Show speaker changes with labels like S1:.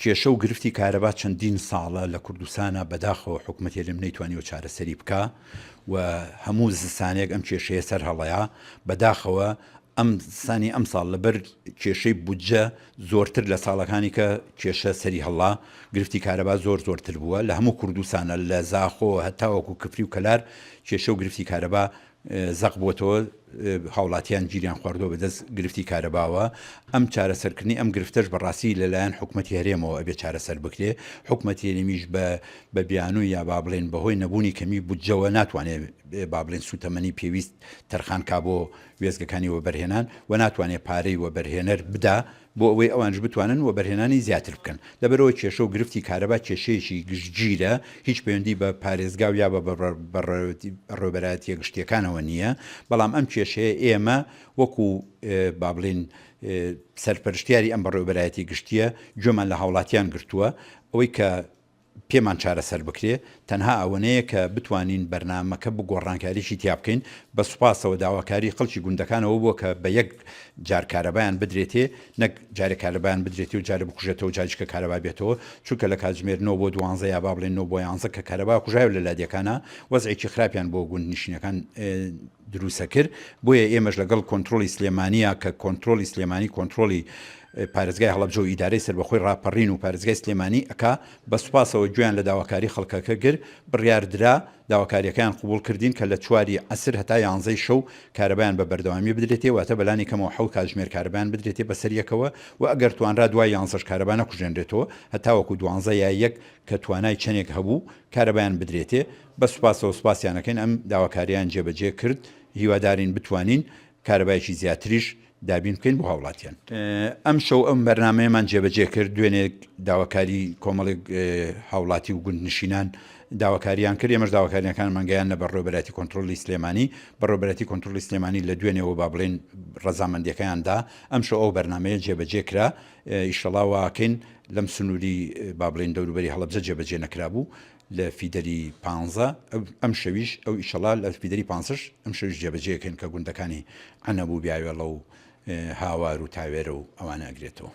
S1: کێشە و گرفتی کارەبا چەندین ساڵە لە کوردستانا بەداخەوە حکومەتی هەرێم نەیتوانیوە چارەسەری بکا و هەموو زستانێک ئەم کێشەیە سەر هەڵەیە بەداخەوە ئەم زستانی ئەمساڵ لەبەر کێشەی بودجە زۆرتر لە ساڵەکانی کە کێشە سەری هەڵا گرفتی کارەبا زۆر زۆرتر بووە لە هەموو کوردستانە لە زاخۆ هەتاوەکو کفری و کەلار کێشە و گرفتی کارەبا زەق بووەتەوە، هاوڵاتیان گیریان خواردووە بەدەست گرفتی کارەباوە، ئەم چارەسەرکردنی ئەم گرفتەش بەڕاستی لەلایەن حکومەتی هەرێمەوە ئەبێ چارەسەر بکرێ، حکومەتی هەرێمیش بە بە بیانووی یا با بڵێین بەهۆی نەبوونی کەمی بودجەوە ناتوانێ با بڵێین سووتەمەنی پێویست تەرخان کا بۆ وێستگەکانی وەبەرهێنان و ناتوانێ پارەی وەبەرهێنەر بدا بۆ ئەوەی ئەوانیش بتوانن وەبەرهێنانی زیاتر بکەن. لەبەرئەوە کێشە و گرفتی کارەبا کێشەیەکی گشتگیرە، هیچ پەیوەندی بە پارێزگا و یا بە بەڕێوەبەرایەتییە گشتییەکانەوە نییە، بەڵام ئەم کێشەیە ئێمە وەکو با بڵێین سەرپەرشتیاری ئەم بەڕێوەبەرایەتی گشتییە گوێمان لە هاوڵاتیان گرتووە، ئەوەی کە پێمان چارەسەر بکرێ تەنها ئەوەنەیە کە بتوانین بەرنامەکە بگۆڕانکاریی تیا بکەین، بە سوپاسەوە داواکاری خەڵکی گوندەکان ئەوە بووە کە بە یەک جار کارەبایان بدرێتێ نەک جارێ کارەبایان بدرێتێ و جارێ بکوژێتەوە و جاریشکە کارەبا بێتەوە چونکە لە کاتژمێر نۆ بۆ دوانزە یا با بڵێین نۆ بۆ یانزە کە کارەبا کوژایەوە لە لادێکانا وەزعێکی خراپیان بۆ گوندنشینەکان دروسەکرد بۆیە ئێمەش لەگەڵ کۆنترۆڵی سلێمانیا کە کۆنترۆڵی سلێمانی کۆنترۆڵی پارێزگای هەڵەبجە و ئیدارەی سەربەخۆی ڕاپەڕین و پارێزگای سلێمانی ئەکا، بە سوپاسەوە گوێیان لە داواکاری خەڵکەکە گر، بڕیاردرا داواکاریەکەیان قبوڵ کردین کە لە چواری عەسر هەتا یانزەی شەو کارەبایان بە بەردەوامی بدرێتێ واتە بەلانی کەمەوە حەوت کاتژمێر کارەبایان بدرێتێ بەسەر یەکەوە و ئەگەر توانرا دوای یانزەش کارەبا نەکوژێنرێتەوە هەتاوەکو دوانزە یا یەک کە توانای چەنێک هەبوو کارەبایان بدرێتێ بە سوپاسەوە سوپاسیان ئەکەین ئەم داواکاریەیان جێبەجێ کرد هیوادارین بتوانین کارەبایەکی زیاتریش دابین بکەین بۆ هاوڵاتیان. ئەمشەو ئەم بەرنامەیەمان جێبەجێ کرد، دوێنێ داواکاری کۆمەڵێک هاوڵاتی و گوندنشینان داواکاریان کرد، ئێمەش داواکاریەکانمان گەیاندنە بەڕێوەبەرایەتی کۆنترۆڵی سلێمانی، بەڕێوەبەرایەتی کۆنترۆڵی سلێمانی لە دوێنێوە با بڵێین ڕەزامەندیەکەیان دا، ئەمشەو ئەو بەرنامەیە جێبەجێ کرا، ئیشەڵا واکەین لەم سنووری با بڵێین دەوروبەری هەڵەبجە جێبەجێ نەکرابوو، لە feeder ی پانزە ئەمشەویش ئەو ئیشەڵا لە feeder ی پانزەش ئەمشەویش جێبەجێ کەین کە گوندەکانی عەنەب و بیاوێڵە و هاوار و تاوێرە و ئەوانە ئەگرێتەوە.